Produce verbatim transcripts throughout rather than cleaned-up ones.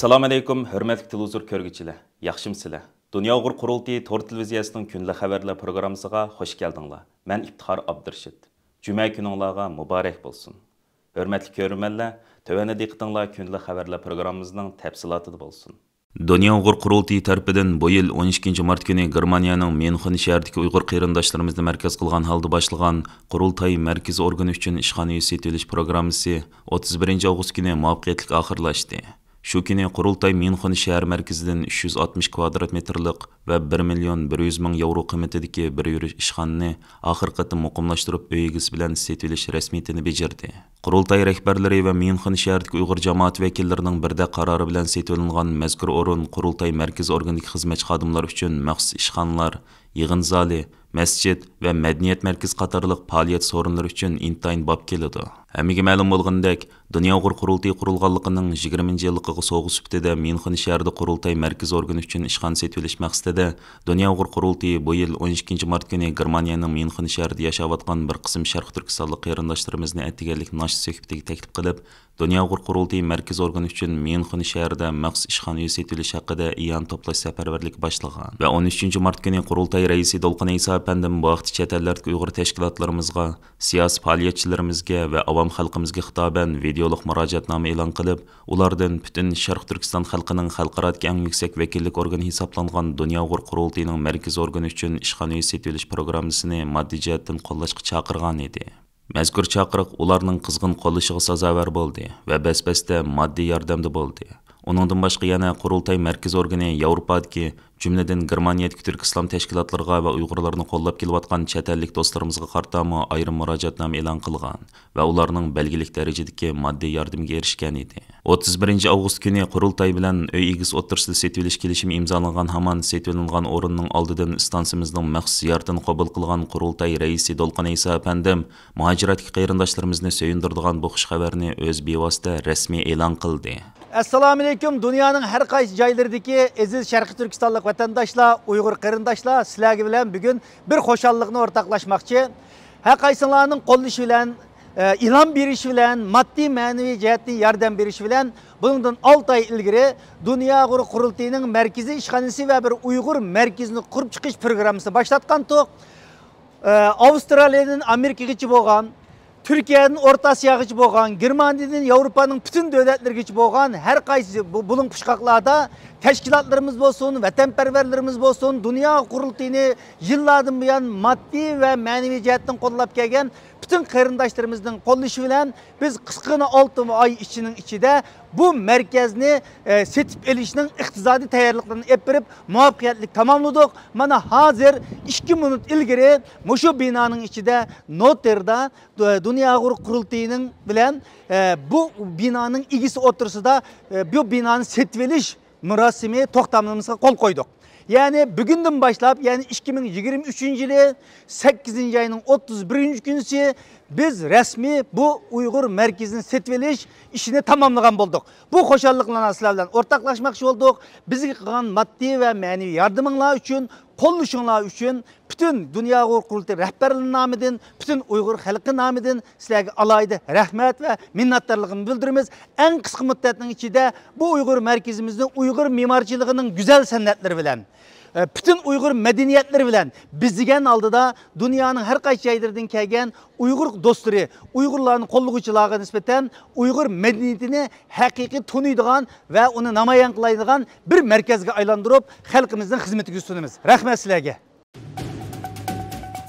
ئەسسالامۇئەلەيكۇم، ھۆرمەتلىك تېلېۋىزور كۆرگۈچىلەر، ياخشىمۇسىلەر؟ دۇنيا ئۇيغۇر قۇرۇلتىيى تور تېلېۋىزىيەسىنىڭ كۈندىلىك خەۋەرلەر پروگراممىسىغا خۇش كەلدىڭلار. مەن ئىپتىخار ئابدۇرېشىت. جۈمە كۈنۈڭلارغا مۇبارەك بولسۇن. ھۆرمەتلىك كۆرۈرمەنلەر، تۆۋەندە دىققىتىڭلار كۈندىلىك خەۋەرلەر پروگراممىمىزنىڭ تەپسىلاتىدا بولسۇن. دۇنيا ئۇيغۇر قۇرۇلتىيى تەرىپىدىن بۇ يىل ئون ئىككىنچى مارت كۈنى گېرمانىيەنىڭ ميۇنخېن شەھىرىدىكى ئۇيغۇر قېرىنداشلىرىمىزنى مەركەز قىلغان ھالدا باشلىغان قۇرۇلتاي مەركىزى ئورگىنى ئۈچۈن ئىشخانا ئۆيى سېتىۋېلىش پروگراممىسى ئوتتۇز بىرىنچى ئاۋغۇست كۈنى مۇۋەپپەقىيەتلىك ئاخىرلاشتى. شۇ كۈنى قۇرۇلتاي ميۇنخېن شەھەر مەركىزىدىن ئۈچ يۈز ئاتمىش كۋادرات مېتىرلىق ۋە بىر مىليون بىر يۈز مىڭ ياۋرو قىممىتىدىكى بىر يۈرۈش ئىشخانىنى ئاخىرقى قېتىم مۇقىملاشتۇرۇپ، ئۆي ئىگىسى بىلەن سېتىۋېلىش رەسمىيىتىنى بېجىردى. قۇرۇلتاي رەھبەرلىرى ۋە ميۇنخېن شەھىرىدىكى ئۇيغۇر جامائىتى ۋەكىللىرىنىڭ بىردەك قارارى بىلەن سېتىۋېلىنغان مەزكۇر ئورۇن قۇرۇلتاي مەركىزى ئورگىنىدىكى خىزمەتچى خادىملار ئۈچۈن مەخسۇس ئىشخانىلار، يىغىن زالى، مەسچىت ۋە مەدەنىيەت مەركىزى قاتارلىق پائالىيەت سورۇنلىرى ئۈچۈن ئىنتايىن باب كېلىدۇ. ھەممىگە مەلۇم بولغىنىدەك، دۇنيا ئۇيغۇر قۇرۇلتىيى قۇرۇلغانلىقىنىڭ يىگىرمىنچى يىللىقىغا سوۋغا سۈپىتىدە ميۇنخېن شەھىرىدە قۇرۇلتاي مەركىزى ئورگىنى ئۈچۈن ئىشخانا سېتىۋېلىش مەقسىتىدە دۇنيا ئۇيغۇر قۇرۇلتىيى بۇ يىل ئون ئىككىنچى مارت كۈنى گېرمانىيەنىڭ ميۇنخېن شەھىرىدە ياشاۋاتقان بىر قىسىم شەرقىي تۈركىستانلىق قېرىنداشلىرىمىزنى ئەتىگەنلىك ناشتا سۆھبىتىگە تەكلىپ قىلىپ، دۇنيا ئۇيغۇر قۇرۇلتىيى مەركىزى ئورگىنى ئۈچۈن ميۇنخېن شەھىرىدە مەخسۇس ئىشخانا ئۆيى سېتىۋېلىش ھەققىدە ئىئانە توپلاش سەپەرۋەرلىكى باشلىغان ۋە ئون ئۈچىنچى مارت كۈنى قۇرۇلتاي رەئىسى دولقۇن ئەيسا ئەپەندىم بۇ ھەقتە چەت ئەللەردىكى ئۇيغۇر تەشكىلاتلىرىمىزغا، سىياسىي پائالىيەتچىلىرىمىزگە ۋە ئاۋام خەلقىمىزگە خىتابەن ۋىدېئولۇق مۇراجىئەتنامە ئېلان قىلىپ، ئۇلاردىن پۈتۈن شەرقىي تۈركىستان خەلقىنىڭ خەلقئارادىكى ئەڭ يۈكسەك ۋەكىللىك ئورگىنى ھېسابلانغان دۇنيا ئۇيغۇر قۇرۇلتىيىنىڭ مەركىزىي ئورگىنى ئۈچۈن ئىشخانا ئۆيى سېتىۋېلىش پروگراممىسىنى ماددىي جەھەتتىن قوللاشقا چاقىرغان ئىدى. مەزكۇر چاقىرىق ئۇلارنىڭ قىزغىن قوللىشىغا سازاۋەر بولدى ۋە بەس-بەستە ماددىي ياردەمدە بولدى. ئۇنىڭدىن باشقا يەنە قۇرۇلتاي مەركىزىي ئورگىنى ياۋروپادىكى، جۈملىدىن گېرمانىيەدىكى تۈرك ئىسلام تەشكىلاتلىرىغا ۋە ئۇيغۇرلارنى قوللاپ كېلىۋاتقان چەت ئەللىك دوستلىرىمىزغا قارىتامۇ ئايرىم مۇراجىئەتنامە ئېلان قىلغان ۋە ئۇلارنىڭ بەلگىلىك دەرىجىدىكى ماددىي ياردىمىگە ئېرىشكەن ئىدى. ئوتتۇز بىرىنچى ئاۋغۇست كۈنى قۇرۇلتاي بىلەن ئۆي ئىگىسى ئوتتۇرىسىدا سېتىۋېلىش كېلىشىمى ئىمزالانغان ھامان سېتىۋېلىنغان ئورۇننىڭ ئالدىدىن ئىستانسىمىزنىڭ مەخسۇس زىيارىتىنى قوبۇل قىلغان قۇرۇلتاي رەئىسى دولقۇن ئەيسا ئەپەندىم مۇھاجىرەتتىكى قېرىنداشلىرىمىزنى سۆيۈندۈرىدىغان بۇ خۇش خەۋەرنى ئۆز بىۋاسىتە رەسمىي ئېلان قىلدى. ئەسسالامۇئەلەيكۇم، دۇنيانىڭ ھەر قايسى جايلىرىدىكى ئەزىز شەرقىي تۈركىستانلىق ۋەتەنداشلار، ئۇيغۇر قېرىنداشلار، سىلەرگە بىلەن بۈگۈن بىر خۇشاللىقنى ئورتاقلاشماقچى. ھەر قايسىڭلارنىڭ قوللىشى بىلەن، ئە، ئىلھام بېرىشى بىلەن، ماددىي، مەنىۋى جەھەتتىن ياردەم بېرىشى بىلەن، بۇنىڭدىن ئالتە ئاي ئىلگىرى دۇنيا ئۇيغۇر قۇرۇلتىيىنىڭ مەركىزىي ئىشخانىسى ۋە بىر ئۇيغۇر مەركىزىنى قۇرۇپ چىقىش پروگراممىسىنى باشلاتقانتۇق. ئە، ئاۋسترالىيەدىن ئامېرىكىغىچە بولغان، تۈركىيەدىن ئورتا ئاسىياغىچە بولغان، گېرمانىيەدىن ياۋروپانىڭ پۈتۈن دۆلەتلىرىگىچە بولغان ھەر قايسى بۇ بۇلۇڭ پۇچقاقلاردا تەشكىلاتلىرىمىز بولسۇن، ۋەتەنپەرۋەرلىرىمىز بولسۇن، دۇنيا قۇرۇلتىيىنى يىللاردىن بۇيان ماددىي ۋە مەنىۋى جەھەتتىن قوللاپ كەلگەن پۈتۈن قېرىنداشلىرىمىزنىڭ قوللىشى بىلەن بىز قىسقىغىنە ئالتە ئاي ئىچىنىڭ ئىچىدە بۇ مەركەزنى، ئە، سېتىپ ئېلىشنىڭ ئىقتىسادىي تەييارلىقلىرىنى ئېلىپ بېرىپ، مۇۋەپپەقىيەتلىك تاماملىدۇق. مانا ھازىر ئىككى مىنۇت ئىلگىرى مۇشۇ بىنانىڭ ئىچىدە نوتېردا دۇ-، دۇنيا ئۇيغۇر قۇرۇلتىيىنىڭ بىلەن، ئە، بۇ بىنانىڭ ئىگىسى ئوتتۇرىسىدا، ئە، بۇ بىنانى سېتىۋېلىش مۇراسىمى توختامنامىسىغا قول قويدۇق. يەنى بۈگۈندىن باشلاپ، يەنى ئىككى مىڭ يىگىرمە ئۈچىنچى يىلى سەككىزىنچى ئاينىڭ ئوتتۇز بىرىنچى كۈنىسى بىز رەسمىي بۇ ئۇيغۇر مەركىزىنى سېتىۋېلىش ئىشىنى تاماملىغان بولدۇق. بۇ خۇشاللىقلارنى سىلەر بىلەن ئورتاقلاشماقچى بولدۇق. بىزگە قىلغان ماددىي ۋە مەنىۋى ياردىمىڭلار ئۈچۈن، قوللىشىڭلار ئۈچۈن پۈتۈن دۇنيا ئۇيغۇر قۇرۇلتىيى رەھبەرلىرى نامىدىن، پۈتۈن ئۇيغۇر خەلقى نامىدىن سىلەرگە ئالاھىدە رەھمەت ۋە مىننەتدارلىقىمنى بىلدۈرىمىز. ئەڭ قىسقا مۇددەتنىڭ ئىچىدە بۇ ئۇيغۇر مەركىزىمىزنى ئۇيغۇر مېمارچىلىقىنىڭ گۈزەل سەنئەتلىرى بىلەن، ئە، پۈتۈن ئۇيغۇر مەدەنىيەتلىرى بىلەن بېزىگەن ھالدا دۇنيانىڭ ھەر قايسى جايلىرىدىن كەلگەن ئۇيغۇر دوستلىرى، ئۇيغۇرلارنى قوللىغۇچىلارغا نىسبەتەن ئۇيغۇر مەدەنىيىتىنى ھەقىقىي تونۇيدىغان ۋە ئۇنى نامايان قىلالايدىغان بىر مەركەزگە ئايلاندۇرۇپ، خەلقىمىزنىڭ خىزمىتىگە سۇنىمىز. رەھمەت سىلەرگە!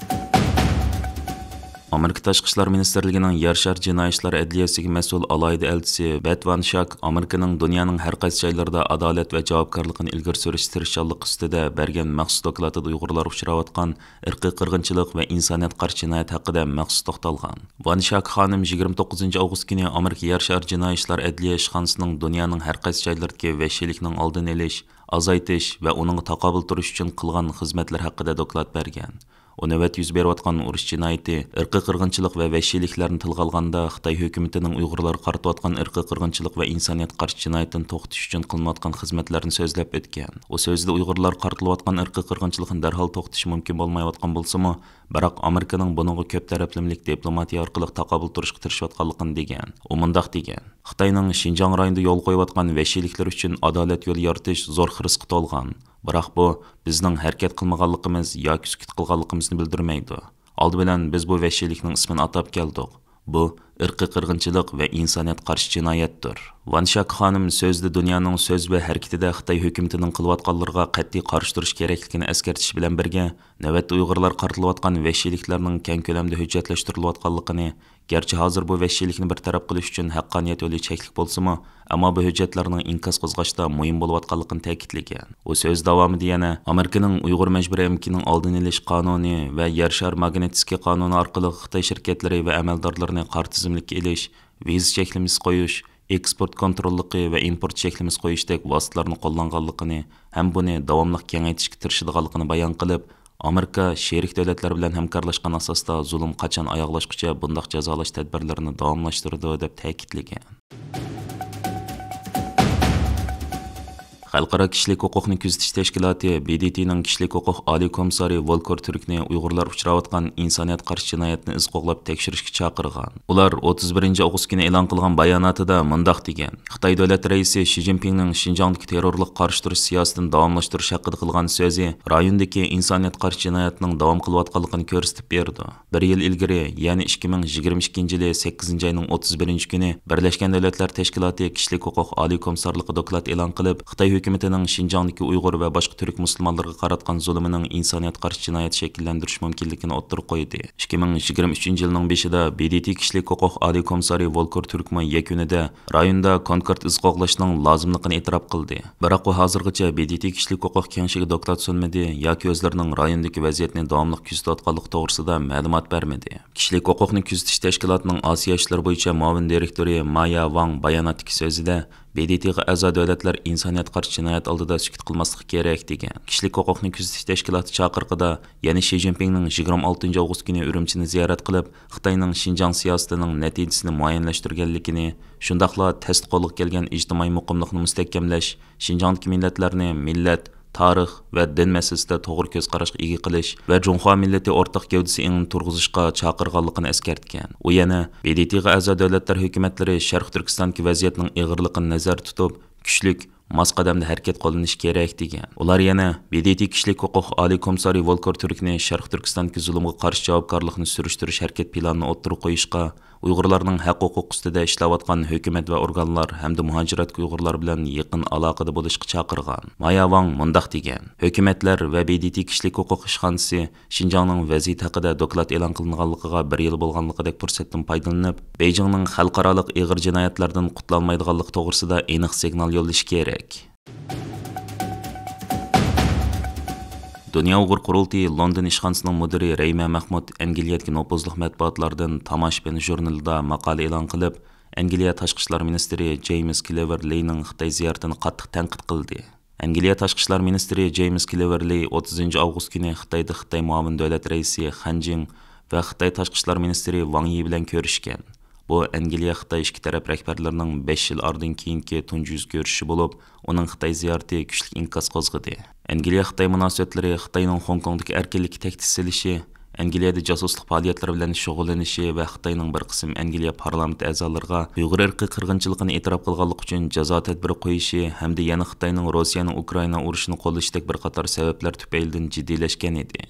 ئامېرىكا تاشقى ئىشلار مىنىستىرلىكىنىڭ يەر شارى جىنايى ئىشلار ئەدلىيەسىگە مەسئۇل ئالاھىدە ئەلچىسى بەت ۋان شاك ئامېرىكىنىڭ دۇنيانىڭ ھەر قايسى جايلىرىدا ئادالەت ۋە جاۋابكارلىقنى ئىلگىرى سۈرۈشتە تىرىشچانلىقى ئۈستىدە بەرگەن مەخسۇس دوكلاتىدا ئۇيغۇرلارغا ئۇچراۋاتقان ئىرقىي قىرغىنچىلىق ۋە ئىنسانىيەتقا قارشى جىنايەت ھەققىدە مەخسۇس توختالغان. ۋان شاك خانىم يىگىرمە توققۇزىنچى ئاۋغۇست كۈنى ئامېرىكا يەر شارى جىنايى ئىشلار ئەدلىيە ئىشخانىسىنىڭ دۇنيانىڭ ھەر قايسى جايلىرىدىكى ۋەھشىيلىكنىڭ ئالدىنى ئېلىش، ئازايتىش ۋە ئۇنىڭغا تاقابىل تۇرۇش ئۈچۈن قىلغان خىزمەتلىرى ھەققىدە دوكلات بەرگەن. ئۇ نۆۋەتتە يۈز بېرىۋاتقان ئۇرۇش جىنايىتى، ئىرقىي قىرغىنچىلىق ۋە ۋەھشىيلىكلەرنى تىلغا ئالغاندا، خىتاي ھۆكۈمىتىنىڭ ئۇيغۇرلارغا قارىتىۋاتقان ئىرقىي قىرغىنچىلىق ۋە ئىنسانىيەتكە قارشى جىنايەتتىن توختىتىش ئۈچۈن قىلىنىۋاتقان خىزمەتلەرنى سۆزلەپ ئۆتكەن. ئۇ سۆزىدە ئۇيغۇرلارغا قارىتىلىۋاتقان ئىرقىي قىرغىنچىلىقنى دەرھال توختىتىش مۇمكىن بولمايۋاتقان بولسىمۇ، بىراق ئامېرىكىنىڭ بۇنىڭغا كۆپ تەرەپلىمىلىك دىپلوماتىيە ئارقىلىق تاقابىل تۇرۇشقا تىرىشىۋاتقانلىقىنى دېگەن. ئۇ مۇنداق دېگەن: «خىتاينىڭ شىنجاڭ رايونىدا يولغا قويۇۋاتقان ۋەھشىيلىكلىرى ئۈچۈن ئادالەت يولى يارىتىش زور خىرىسقا تولغان. بىراق بۇ بىزنىڭ ھەرىكەت قىلمىغانلىقىمىز ياكى سۈكۈت قىلغانلىقىمىزنى بىلدۈرمەيدۇ. ئالدى بىلەن بىز بۇ ۋەھشىيلىكنىڭ ئىسمىنى ئاتاپ كەلدۇق. بۇ ئىرقىي قىرغىنچىلىق ۋە ئىنسانىيەتكە قارشى جىنايەتتۇر.» ۋان شاك خانىم سۆزىدە دۇنيانىڭ سۆز ۋە ھەرىكىتىدە خىتاي ھۆكۈمىتىنىڭ قىلىۋاتقانلىرىغا قەتئىي قارشى تۇرۇش كېرەكلىكىنى ئەسكەرتىش بىلەن بىرگە، نۆۋەتتە ئۇيغۇرلارغا قارىتىلىۋاتقان ۋەھشىيلىكلەرنىڭ كەڭ كۆلەمدە ھۆججەتلەشتۈرۈلۈۋاتقانلىقىنى، گەرچە ھازىر بۇ ۋەھشىيلىكنى بىر تەرەپ قىلىش ئۈچۈن ھەققانىيەت يولى چەكلىك بولسىمۇ، ئەمما بۇ ھۆججەتلەرنىڭ ئىنكاس قوزغاشتا مۇھىم بولۇۋاتقانلىقىنى تەكىتلىگەن. ئۇ سۆز داۋامىدا يەنە ئامېرىكىنىڭ ئۇيغۇر مەجبۇرىي ئەمگىكىنىڭ ئالدىنى ئېلىش قانۇنى ۋە يەر شارى ماگنىتسكىي قانۇنى ئارقىلىق خىتاي شىركەتلىرى ۋە ئەمەلدارلىرىنى قارا تىزىملىككە ئېلىش، ۋىزا چەكلىمىسى قويۇش، ئېكسپورت كونتروللۇقى ۋە ئىمپورت چەكلىمىسى قويۇشتەك ۋاسىتىلەرنى قوللانغانلىقىنى ھەم بۇنى داۋاملىق كېڭەيتىشكە تىرىشىدىغانلىقىنى بايان قىلىپ، ئامېرىكا شېرىك دۆلەتلەر بىلەن ھەمكارلاشقان ئاساستا زۇلۇم قاچان ئاياغلاشقۇچە بۇنداق جازالاش تەدبىرلىرىنى داۋاملاشتۇرىدۇ، دەپ تەكىتلىگەن. خەلقئارا كىشىلىك ھوقۇقنى كۆزىتىش تەشكىلاتى، ب د ت نىڭ كىشىلىك ھوقۇق ئالىي كومىسسارى ۋولكور تۈركنى ئۇيغۇرلار ئۇچراۋاتقان ئىنسانىيەتكە قارشى جىنايەتنى ئىز قوغلاپ تەكشۈرۈشكە چاقىرغان. ئۇلار ئوتتۇز بىرىنچى ئاۋغۇست كۈنى ئېلان قىلغان باياناتىدا مۇنداق دېگەن: «خىتاي دۆلەت رەئىسى شى جىنپىڭنىڭ شىنجاڭدىكى تېررورلۇققا قارشى تۇرۇش سىياسىتىنى داۋاملاشتۇرۇش ھەققىدە قىلغان سۆزى رايوندىكى ئىنسانىيەتكە قارشى جىنايەتنىڭ داۋام قىلىۋاتقانلىقىنى كۆرسىتىپ بېرىدۇ.» بىر يىل ئىلگىرى، يەنى ئىككى مىڭ يىگىرمە ئىككىنچى يىلى سەككىزىنچى ئاينىڭ ئوتتۇز بىرىنچى كۈنى بىرلەشكەن دۆلەتلەر تەشكىلاتى كىشىلىك ھوقۇق ئالىي كومىسسارلىقى دوكلات ئېلان قىلىپ، خىتاي ھۆكۈمىتىنىڭ شىنجاڭدىكى ئۇيغۇر ۋە باشقا تۈرك مۇسۇلمانلىرىغا قاراتقان زۇلۇمىنىڭ ئىنسانىيەتكە قارشى جىنايەت شەكىللەندۈرۈش مۇمكىنلىكىنى ئوتتۇرىغا قويدى. ئىككى مىڭ يىگىرمە ئۈچىنچى يىلنىڭ بېشىدا ب د ت كىشىلىك ھوقۇق ئالىي كومىسسارى ۋولكور تۈركمۇ يەكۈنىدە رايوندا كونكرېت ئىز قوغلاشنىڭ لازىملىقىنى ئېتىراپ قىلدى. بىراق ئۇ ھازىرغىچە ب د ت كىشىلىك ھوقۇق كېڭىشىگە دوكلات سۇنمىدى ياكى ئۆزلىرىنىڭ رايوندىكى ۋەزىيەتنى داۋاملىق كۆزىتىۋاتقانلىقى توغرىسىدا مەلۇمات بەرمىدى. كىشىلىك ھوقۇقنى كۆزىتىش تەشكىلاتىنىڭ ئاسىيا ئىشلىرى بويىچە مۇئاۋىن دىرېكتورى مايا ۋاڭ باياناتتىكى سۆزىدە، ب د ت غا ئەزا دۆلەتلەر ئىنسانىيەتكە قارشى جىنايەت ئالدىدا سۈكۈت قىلماسلىقى كېرەك، دېگەن. كىشىلىك ھوقۇقنى كۆزىتىش تەشكىلاتى چاقىرىقىدا يەنە شى جىنپىڭنىڭ يىگىرمە ئالتىنچى ئاۋغۇست كۈنى ئۈرۈمچىنى زىيارەت قىلىپ، خىتاينىڭ شىنجاڭ سىياسىتىنىڭ نەتىجىسىنى مۇئەييەنلەشتۈرگەنلىكىنى، شۇنداقلا تەستە قولغا كەلگەن ئىجتىمائىي مۇقىملىقنى مۇستەھكەملەش، شىنجاڭدىكى مىللەتلەرنى مىللەت، تارىخ ۋە دىن مەسىلىسىدە توغرا كۆز قاراشقا ئىگە قىلىش ۋە جۇڭخۇا مىللىتى ئورتاق گەۋدىسى ئېڭىنى تۇرغۇزۇشقا چاقىرغانلىقىنى ئەسكەرتكەن. ئۇ يەنە ب د ت غا ئەزا دۆلەتلەر ھۆكۈمەتلىرى شەرقىي تۈركىستاندىكى ۋەزىيەتنىڭ ئېغىرلىقىنى نەزەردە تۇتۇپ، كۈچلۈك، ماس قەدەمدە ھەرىكەت قوللىنىشى كېرەك، دېگەن. ئۇلار يەنە ب د ت كىشىلىك ھوقۇق ئالىي كومىسسارى ۋولكور تۈركنى شەرقىي تۈركىستاندىكى زۇلۇمغا قارشى جاۋابكارلىقنى سۈرۈشتۈرۈش ھەرىكەت پىلانىنى ئوتتۇرىغا قويۇشقا، ئۇيغۇرلارنىڭ ھەق ھوقۇق ئۈستىدە ئىشلەۋاتقان ھۆكۈمەت ۋە ئورگانلار ھەمدە مۇھاجىرەتتىكى ئۇيغۇرلار بىلەن يېقىن ئالاقىدە بولۇشقا چاقىرغان. مايا ۋاڭ مۇنداق دېگەن: «ھۆكۈمەتلەر ۋە ب د ت كىشىلىك ھوقۇق ئىشخانىسى شىنجاڭنىڭ ۋەزىيىتى ھەققىدە دوكلات ئېلان قىلىنغانلىقىغا بىر يىل بولغانلىقىدەك پۇرسەتتىن پايدىلىنىپ، بېيجىڭنىڭ خەلقئارالىق ئېغىر جىنايەتلەردىن قۇتۇلالمايدىغانلىقى توغرىسىدا ئېنىق سىگنال يوللىشى كېرەك.» دۇنيا ئۇيغۇر قۇرۇلتىيى لوندون ئىشخانىسىنىڭ مۇدىرى رەيمە مەخمۇت ئەنگلىيەدىكى نوپۇزلۇق مەتبۇئاتلاردىن تاماشىبىن ژۇرنىلىدا ماقالە ئېلان قىلىپ، ئەنگلىيە تاشقى ئىشلار مىنىستىرى جېيمس كلېۋېرلىنىڭ خىتاي زىيارىتىنى قاتتىق تەنقىد قىلدى. ئەنگلىيە تاشقى ئىشلار مىنىستىرى جېيمس كلېۋېرلى ئوتتۇزىنچى ئاۋغۇست كۈنى خىتايدا خىتاي مۇئاۋىن دۆلەت رەئىسى خەن جىڭ ۋە خىتاي تاشقى ئىشلار مىنىستىرى ۋاڭ يى بىلەن كۆرۈشكەن. بۇ ئەنگلىيە خىتاي ئىككى تەرەپ رەھبەرلىرىنىڭ بەش يىل ئاردىن كېيىنكى تۇنجى يۈز كۆرۈشۈشى بولۇپ، ئۇنىڭ خىتاي زىيارىتى كۈچلۈك ئىنكاس قوزغىدى. ئەنگلىيە خىتاي مۇناسىۋەتلىرى خىتاينىڭ خوڭكوڭدىكى ئەركىنلىككە تەھدىت سېلىشى، ئەنگلىيەدە جاسۇسلۇق پائالىيەتلىرى بىلەن شۇغۇللىنىشى ۋە خىتاينىڭ بىر قىسىم ئەنگلىيە پارلامېنت ئەزالىرىغا ئۇيغۇر ئىرقىي قىرغىنچىلىقىنى ئېتىراپ قىلغانلىقى ئۈچۈن جازا تەدبىرى قويۇشى ھەمدە يەنە خىتاينىڭ روسىيەنىڭ ئۇكرائىنا ئۇرۇشىنى قوللىشىدەك بىر قاتار سەۋەبلەر تۈپەيلىدىن جىددىيلەشكەن ئىدى.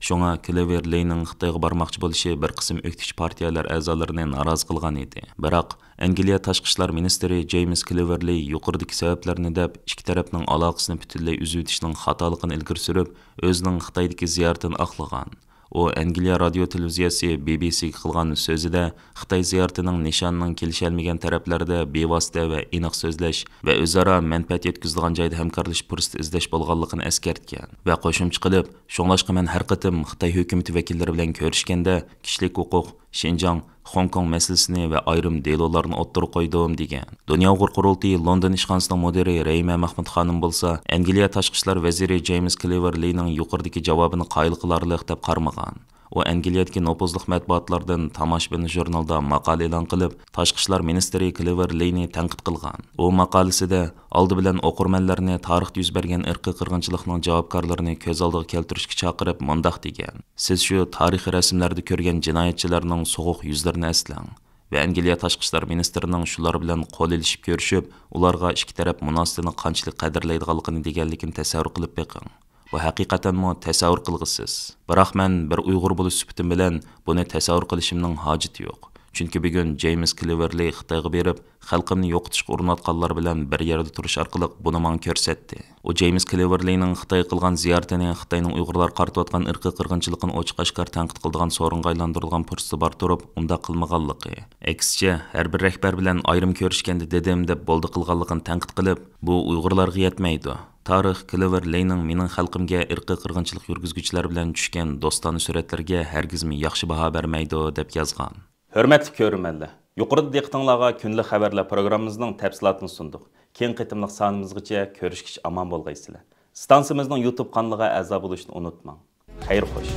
شۇڭا كلېۋېرلىنىڭ خىتايغا بارماقچى بولۇشى بىر قىسىم ئۆكتىچى پارتىيەلەر ئەزالىرىنى نارازى قىلغان ئىدى. بىراق، ئەنگلىيە تاشقى ئىشلار مىنىستىرى جېيمس كلېۋېرلى يۇقىرىدىكى سەۋەبلەرنى دەپ، ئىككى تەرەپنىڭ ئالاقىسىنى پۈتۈنلەي ئۈزۈۋېتىشنىڭ خاتالىقىنى ئىلگىرى سۈرۈپ، ئۆزىنىڭ خىتايدىكى زىيارىتىنى ئاقلىغان. ئۇ ئەنگلىيە رادىيو تېلېۋىزىيەسى بى بى سىگە قىلغان سۆزىدە، خىتاي زىيارىتىنىڭ نىشانىنىڭ كېلىشەلمىگەن تەرەپلەردە بىۋاسىتە ۋە ئېنىق سۆزلەش ۋە ئۆزئارا مەنپەئەت يەتكۈزىدىغان جايدا ھەمكارلىشىش پۇرسىتى ئىزدەش بولغانلىقىنى ئەسكەرتكەن ۋە قوشۇمچە قىلىپ، شۇڭلاشقا مەن ھەر قېتىم خىتاي ھۆكۈمىتى ۋەكىللىرى بىلەن كۆرۈشكەندە، كىشىلىك ھوقۇق، شىنجاڭ، خوڭكوڭ مەسىلىسىنى ۋە ئايرىم دېلولارنى ئوتتۇرىغا قويدۇم، دېگەن. دۇنيا ئۇيغۇر قۇرۇلتىيى لوندون ئىشخانىسىنىڭ مۇدىرى رەھىمە مەخمۇت خانىم بولسا، ئەنگلىيە تاشقى ئىشلار ۋەزىرى جېيمىس كلېۋېرلىنىڭ يۇقىرىدىكى جاۋابىنى قايىل قىلارلىق دەپ قارىمىغان. ئۇ ئەنگلىيەدىكى نوپۇزلۇق مەتبۇئاتلاردىن تاماشىبىن ژۇرنالدا ماقالە ئېلان قىلىپ، تاشقى ئىشلار مىنىستىرى كلېۋېرلىنى تەنقىد قىلغان. ئۇ ماقالىسىدە ئالدى بىلەن ئوقۇرمەنلەرنى تارىختا يۈز بەرگەن ئىرقىي قىرغىنچىلىقنىڭ جاۋابكارلىرىنى كۆز ئالدىغا كەلتۈرۈشكە چاقىرىپ، مۇنداق دېگەن: «سىز شۇ تارىخىي رەسىملەردە كۆرگەن جىنايەتچىلەرنىڭ سوغۇق يۈزلىرىنى ئەسلەڭ ۋە ئەنگلىيە تاشقى ئىشلار مىنىستىرىنىڭ شۇلار بىلەن قول ئېلىشىپ كۆرۈشۈپ، ئۇلارغا ئىككى تەرەپ مۇناسىۋىتىنى قانچىلىك قەدىرلەيدىغانلىقىنى دېگەنلىكىنى تەسەۋۋۇر قىلىپ بېقىڭ.» بۇ ھەقىقەتەنمۇ تەسەۋۋۇر قىلغۇسىز. بىراق مەن بىر ئۇيغۇر بولۇش سۈپىتىم بىلەن بۇنى تەسەۋۋۇر قىلىشىمنىڭ ھاجىتى يوق. چۈنكى بۈگۈن جېيمىس كلېۋېرلى خىتايغا بېرىپ، خەلقىمنى يوقىتىشقا ئۇرۇنۇۋاتقانلار بىلەن بىر يەردە تۇرۇش ئارقىلىق بۇنى ماڭا كۆرسەتتى. ئۇ جېيمىس كلېۋېرلىنىڭ خىتايغا قىلغان زىيارىتىنى خىتاينىڭ ئۇيغۇرلارغا قارىتىۋاتقان ئىرقىي قىرغىنچىلىقىنى ئوچۇق ئاشكارا تەنقىد قىلىدىغان سورۇنغا ئايلاندۇرىدىغان پۇرسىتى بار تۇرۇپ، ئۇنداق قىلمىغانلىقى، ئەكسىچە، ھەر بىر رەھبەر بىلەن ئايرىم كۆرۈشكەندە دېدىم دەپ بولدى قىلغانلىقىنى تەنقىد قىلىپ، بۇ ئۇيغۇرلارغا يەتمەيدۇ. تارىخ كلېۋېرلىنىڭ مېنىڭ خەلقىمگە ئىرقىي قىرغىنچىلىق يۈرگۈزگۈچىلەر بىلەن چۈشكەن دوستانە سۈرەتلىرىگە ھەرگىزمۇ ياخشى باھا بەرمەيدۇ، دەپ يازغان. ھۆرمەتلىك كۆرۈرمەنلەر، يۇقىرىدا دىققىتىڭلارغا كۈندىلىك خەۋەرلەر پروگراممىمىزنىڭ تەپسىلاتىنى سۇندۇق. كېيىنكى قېتىملىق سانىمىزغىچە كۆرۈشكىچە ئامان بولغايسىلەر. ئىستانسىمىزنىڭ يۇتۇب قانىلىغا ئەزا بولۇشنى ئۇنتۇماڭ. خەير خوش.